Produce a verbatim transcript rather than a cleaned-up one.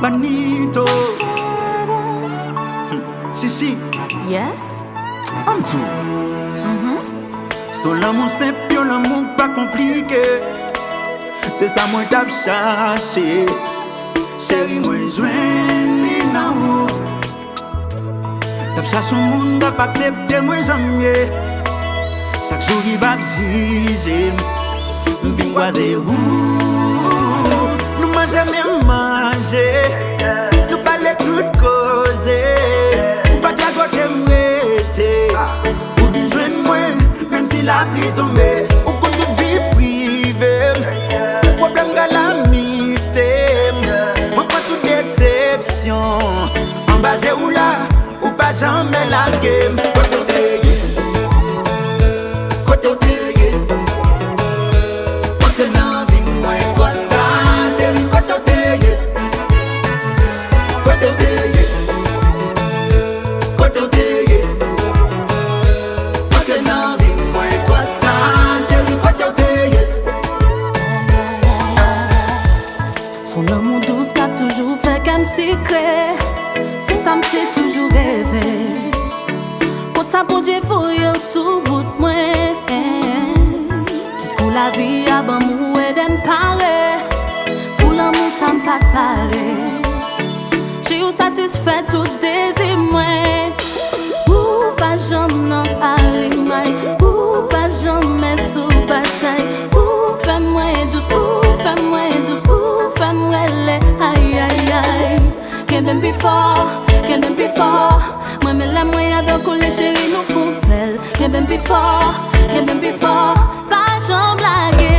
Manito. Chichi. Yes. Ann di w. Se yon lanmou senp, yon lanmou k pa konplike. Se sa mwen t ap chache. Cheri, mwen jwenn li nan ou. T ap chache yon moun k ap aksepte mwen jan m ye. Chak jou li p ap jije m. M vin kwaze ou. Nou manje menm manje. Nou pale tout koze. Ou pa t la kote m rete. Ou vin jwenn mwen, menm si lapli tonbe. Ou konn tout vi prive m. Pwoblèm kalamite m. Mwen pran tout desepsyon. Anba je ou la, ou pa janmen lage m. Kote w te ye? Kote w te ye? Antre nan vi mwen twò ta, cheri, kote w te ye? Kote w te ye? Kote w te ye? Antre nan vi mwen twò ta, cheri, kote w te ye? Se yon lanmou dous k ap toujou fè kè m sikre. Se sa m te toujou reve. Konsa Bondye voye w sou wout mwen. Tout kou lavi a ban m ou ede m pare. Pou lanmou sa m pa t pare. Cheri, ou satisfè tout dezi mwen. Ou pa janm nan arimay. Ou pa janmen sou batay. Ou fè mwen dous, ou fè mwen dous, ou fè m rele, ay, ay, ay. Kenbe m pi fò, kenbe m pi fò. Mwen renmen lè mwen avèk ou, lè cheri nou fè yon sèl. Kenbe m pi fò, kenbe m pi fò. Pa janm lage.